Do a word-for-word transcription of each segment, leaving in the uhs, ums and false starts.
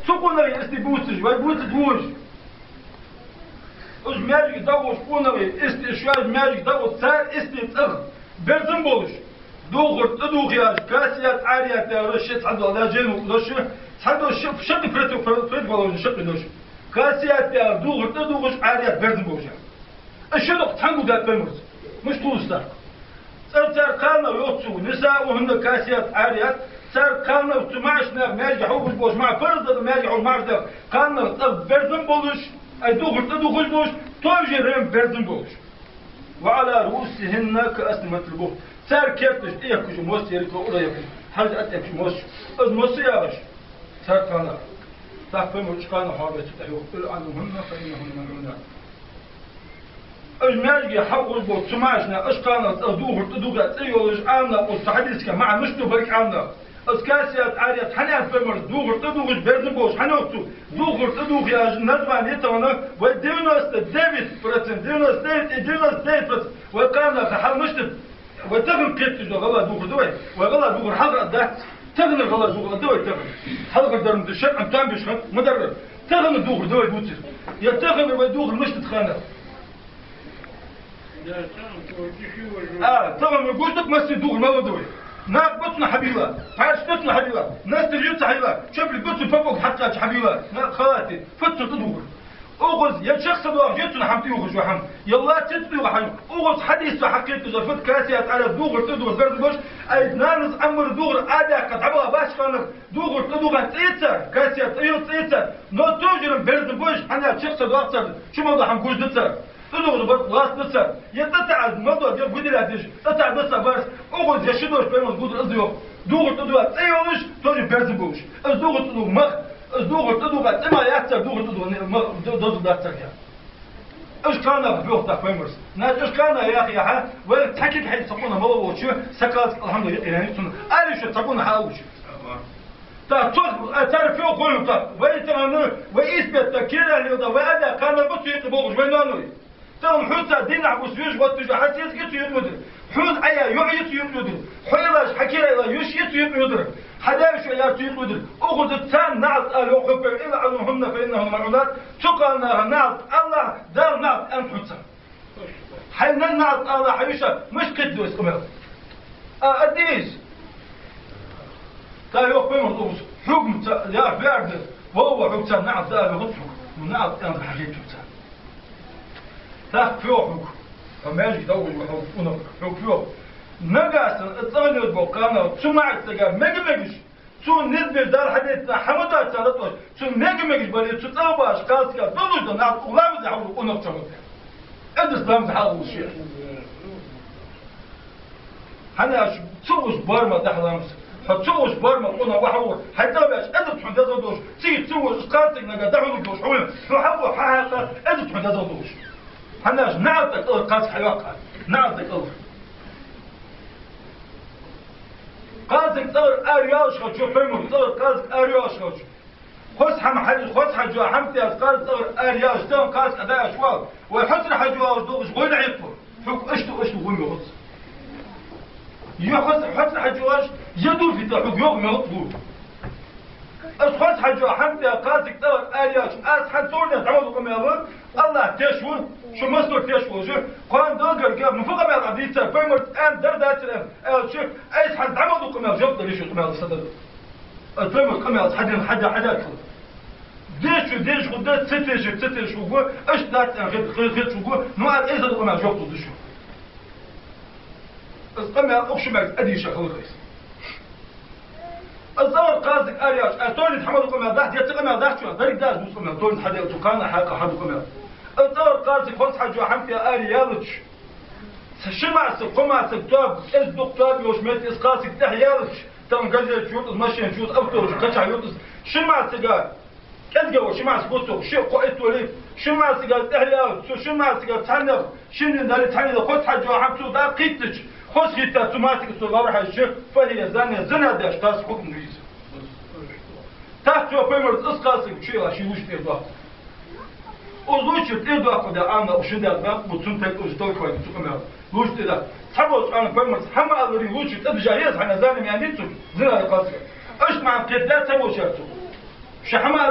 Цу къонахий истий бувцаш, вай бувцаш вуж. Уж маьждиге дӀагӀуш къонахий истий, шоаш маьждиге дӀагӀу, цар истий цӀагӀа берзан болаш. Духар тӀадувхаш, касият, Ӏарят яхар ши цхьа дола, да, жена дош, цхьа дош, ши, шаккхе против-, противоположный шаккхе дош. Касият яхар духар тӀадувхаш, Ӏарят берзан болаш. Из ши дукха цхьана гу даьд пайхамарца. Мишта хул из? ЦӀагӀа цар кхалнах йоах цо, نساؤهن كاسيات عاريات, цар кхалнах, цу маӀача наьха маьждиге хьалгӀуш болаш, маӀа парз да маьждиге хьалгӀуш маӀача наьха кхалнах цӀагӀа берзан болаш, ай духар тӀадувхаш болаш, товжа рем берзан болаш. وعلى رؤوسهن كأسنمة البخت. Цар керташ тӀехкаш мос, еррига ура яхаш, хьажа тӀехкаш мос. Из мос яхаш, цар кхалнах. ТӀаккха пайхамара уж кхалнах хьоабаьчул тӀехьагӀа йоах: العنوهن فإنهن ملعونات. Уж маьждиге хьалгӀуш бола цу маӀача наьха, уж кхалнах цӀагӀа духар тӀадувхаш, цӀи йолаш, Ӏаламнаха, укх хьадисага маӀан мишта ду бакъ Ӏаламнаха. Из касият, Ӏарят хӀана аьннад пайхамара, духар тӀадувхаш берзан болаш хӀана йоах цо? Духар тӀадувхаш яха названи тахан вай девяносто девять процент, девяносто девять и девяносто девять процент вай кхалнаха хьал мишта да? Вай тахан кхеташ дола гӀалгӀай духар да вай? Вай гӀалгӀай духар хьалхара дац. Таханара гӀалгӀай духар да вай тахан? Хьалхара дар ма дий, шарӀан тоам беш хинна ма дарра. Таханара духар да вай бувцар? Е таханара вай духар мишта да ханах? А, тахан вай гуш да-кх массане духар мел да вай. Накха бицунна хьабийлла, пхьарча бицунна хьабийлла, настар юха ца хьайилла, чоблиг бицунна папок хьакхаьча хьабийлла, накха халати, фу да цун тӀадувхар? Укхаза е чакх ца доагӀаш я цун хӀама тӀаювхаш йола хӀама, е лаца ца тӀаювхаш хӀама. Укхаза хьадис цо хьакхеташ да, фуд касият, Ӏарят, духар тӀадувхаш берзан болаш, ай нанас Ӏаммара духар а даьккха дӀабаха бац кхалнах, духар тӀадувхаш цӀи я цар, касият тӀаювхаш цӀи я цар, но товжа рем берзан болаш, хӀана аьлча чакх ца доагӀа цар, чу мел дола хӀама гуш да цар. ТӀадувхаш барзкъа лац да цар. Е цӀи таӀа мел дола, е гуди лаьтташ, цӀи таӀа да цар барзкъа. Укхаза е ши дош пайхамара гудар из да йоах. Духар тӀадувхаш цӀи йолаш, товжа берзан болаш. Из духар тӀадувхаш мах, из духар тӀадувхаш цӀи мара яц цар, духар тӀадувхаш мах, д-, дозал дац цар яхаш. Уж кхалнах йоах тӀаккха пайхамара. Наха уж кхалнах яха яхьа, вайх цхьа кулг хьайна са къонах мала волча, са кхалсаг, алхьамдулиллахӀ, юкъе яьннай цунна. Аьле шо цхьа къонах хьалуш. ТӀаккха цох, а, цар фу хой хӀама тӀаккха? Вай тахан, вай исбетта, кера лелада, вай а даь кхалнах бицу юкъе бохаш вай ноаной. Тахан хьоца дийнахьа-бус веш гӀотташ хьа сесаг я цу юкъе йодар. Хьона Ӏа яь йоӀ я цу юкъе йодар. Хьо йилаш, хьа кера йилла йиша я цу юкъе йодар. Хьа даь-веший яр цу юкъе йодар. Укхаза царна наӀалт ала йоах хьога, العنوهن فإنهن ملعونات, цу кхалнаха наӀалт ала, Дала наӀалт аьннад хьоца. Хьайна наӀалт ала хьайша, мишта кхетаду из къамаьл? А, аддийс. ТӀаккха йоах пайхамара укхаза, хьога ма ца, я вер да, валлахӀи, хьога царна наӀалт ала йоахац хьога. Ну, наӀалт аьнна хьахеташ хьога царна. ТӀаккха фу йоах хьога? Хьо маьждиге дӀагӀуш ва хьога, къонах, хьога фу йоах? Нагахь санна цӀагӀа леладу бола кхалнах цу маӀача сага мега-мегаш, цо низ беш Дала хьадайта хӀама доацар латош, цо мега-мегаш бале, цу цӀагӀа бахача кхалсага долаш да наӀалт, укх ламаза хьалвола къонах чӀоагӀа. Эдас ламаза хьалвола ше. ХӀана аьлча ца гуш бар мара дахьа ламаз. Хьо ца гуш бар мара къонах вахьа вар. Хьай тӀа беш, эзар хьона дезал долаш. Цига ца гуш, кхалсаг нагахь дӀахьулургдолаш хьона. Хьо хьалвола хьа хьакъа, эзар хьона дезал долаш. ХӀана аьлча наӀалт тӀа кӀалхар кхалсаг хьайоаккх. НаӀалт тӀа кӀалхар. Кхалсаг цӀагӀара араялаш хилча, пайхамара цӀагӀара кхалсаг араялаш хилча, хоза хӀама хьаж-, хоза хьажа хӀама тӀа кхалсаг цӀагӀара араялаш, тахан кхалсаг дӀааьлча вала, вай хьоцара хьажа валаш долаш гӀойла хьекху. Хьога иштта, иштта гӀо мегӀац. Е хоза, хьоцара хьажа валаш, е дув фита хьога йоах мегӀац гӀо. Аз хоза хьажа хӀама тӀа кхалсаг цӀагӀара араялаш, аз хьан цӀорна дӀавала къамаьл ва, АллахӀ теш ва, шо массанега теш волаш, кхоана Далла гарга, ма фу къамаьл Ӏа дийцар, пайхамара аьнна дар дацар аьнна, аьлча, айса хьа дӀа мел ду къамаьл, жоп дале шо къамаьла садар. Аз пайхамара къамаьл хьадена хьада, хьада хила. Деш шу деш хургда, ца тешар ца теш хургва, иштта дац аьнна хет, хет, хет хургва, ну аз айса ду къамаьла жоп дале шо. Аз къамаьл укх шу мегаш а дийша хилар айса. Аз цӀагӀара кхалсаг араялаш, аз товжа хӀама ду къамаьл дац, е ца къамаьл дац шоана, деррига дац дус къамаьл, товжа хьадаьлча кхалнаха хьакъа хьаду къамаьл. Аз цӀагӀара кхалсаг хоза хьажа хӀама тӀа араялча, цхьа ши маӀа саг, кхо маӀа саг тоаба, кӀезига-дукха тоаба йолча метте из кхалсаг тӀехьаялча, тахан газета чу йолаш, машена чу йолаш, автобуса кхача йолаш, шин маӀа сага кӀезига ва, ши маӀа саг гуттар, ши, кхо, итт вале, шин маӀа сага тӀехьаяла, цу шин маӀа сага цхьаннех, шиннех дале цхьаннех хоза хьажа хӀама цо дӀакхийттача, хоза хийтта цу маӀа сага цо лавр хьаьжча, فهي زانية, зина деш, тас хьукм ду из. ТӀаккха цо пайхамара из кхалсаг чу яла ший луча тӀера доаккх. Из луча тӀера доаккхаш да Ӏаламнаха шин даьд бакъ, бу цун тайпа уж толковать цу къамаьла. Луча тӀера. Цхьаболча Ӏаламнаха пайхамара хӀама аларе луча тӀера дижа еза, хӀана зани мянди цу, зина да кхалсаг. Иштта маӀан кхетадаьд цхьаболчар цу. Ши хӀама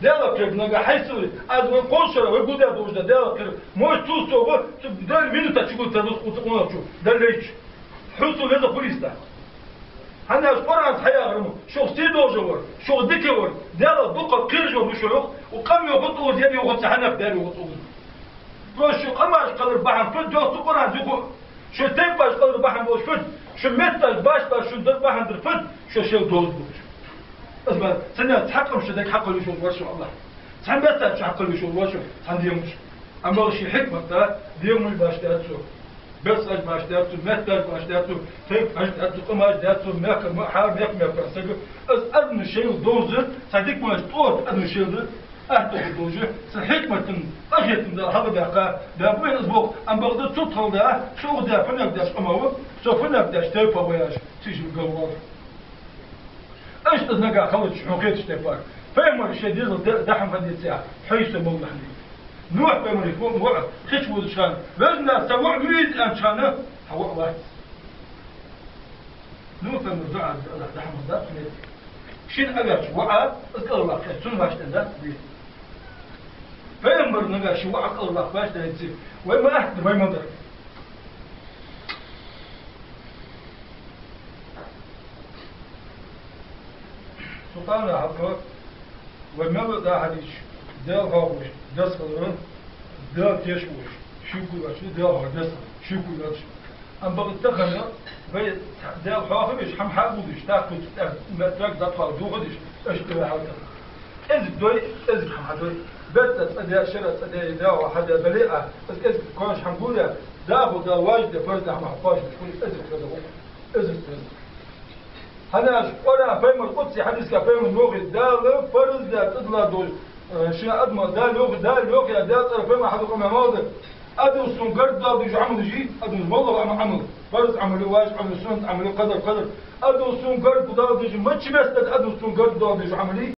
Даьла кхера нагахь хьайсале, аз вайна кхоана шера вай гулдаь долаш да Даьла кхера. Может, цул совгӀа, цу Даьла минута чугур тара луш укх къонахчо, Даьла лайча. Хьо цо веза хулийста. ХӀана аьлча Къуръанца хьаяхар ма, шух сий долаш вар, шух дика вар, Даьлах дукха кхераш вар ва шо, йоах, укх къам йоахац укхаза, ер йоахац, хьанах дар йоахац укхаза. Просто шун къамаш кхалар бахьан фуд, йоах цу Къуръан юха. Шун тайпаш кхалар бахьан болаш фуд, шун метташ башха ба шун дар бахьан дар фуд, шо шел доза болаш. Аз ба, цхьан цхьа къам шо дага хьакхалуш вар шо, АллахӀ. Цхьан бессача хьакхалуш вар шо, цхьан дегӀамаш. Амма ший хьикмата дегӀамаш башха дац цо. Бессаш башха дац цо, метташ башха дац цо, тайпаш дац цо, къамаш дац цо, мехка, ма-, хьа мехка, мехка сага. Аз, аз шел доза, цхьа дика маж тӀота аз шел да. Аьттув долаш, цун хьикматан къахетам Дала хьалхабаьккха, да бу из бох, ам бакъда цу тхалда, цу угӀда фуннагӀ деш къамаьл, цу фуннагӀ деш тайпа ваяш, цу жил галвал. Иштта из нагахь хилча, хьона хеташ тайпара. Пайхамара ший дезал да-, дахьан хадийцая, хьайса моллахьни. Нухь пайхамара воӀ, воӀ, хич вузачхана, вежна са воӀ муйз анчхана, хьа воӀ вац. Ну, пайхамар дуӀа дар Аллах дахьмал дац хьона. Шин агача воӀа, из кӀалваккха, цун башта дац бе. Пайхамар нагахь ши воӀа кӀалваккха башта яйци. Вай ма ахтар, вай ма дар. Султана хьалко, вай мел да хьадийча, Даьла хьоахавеш дас хилар, Даьла теш волаш, шуьйкур вач, Даьла хьоахавеш дас хилар, шуьйкур вач. Ам бакъда тахан вай Даьла хьоахавеш, хӀама хьагулдеш, тахкуц тӀа, меттаг датхал духадеш, аша тӀа вай хьалтаха. Кӏезига дой, кӏезига хьама хьадой. Бетта цӏа де, шера цӏа де, и дагӏо хьаде дале а, из кӏезига кхоаш хьама гулъя, дагӏо да важде, парз да хьама хьакхоаш, кӏезига цӏа де. Кӏезига цӏа де. ХӀана аьлча Къуръан пайхамар, къудси хьадисага пайхамар йоах, Дала парз даь цӏадала долаш, э, ший адамо Дала йоах, Дала йоах, я Дала цӏера пайхамар хьадукха ма малда. Адам сона гаргадоаладеш Ӏамал йий, адам моллагӀа Ӏамал, парз Ӏамал, важиб Ӏамал, суннат Ӏамал, къадар, къадар. Адам сона гаргадоаладеш, мачча беса адам сона гаргадоаладеш Ӏамал йий.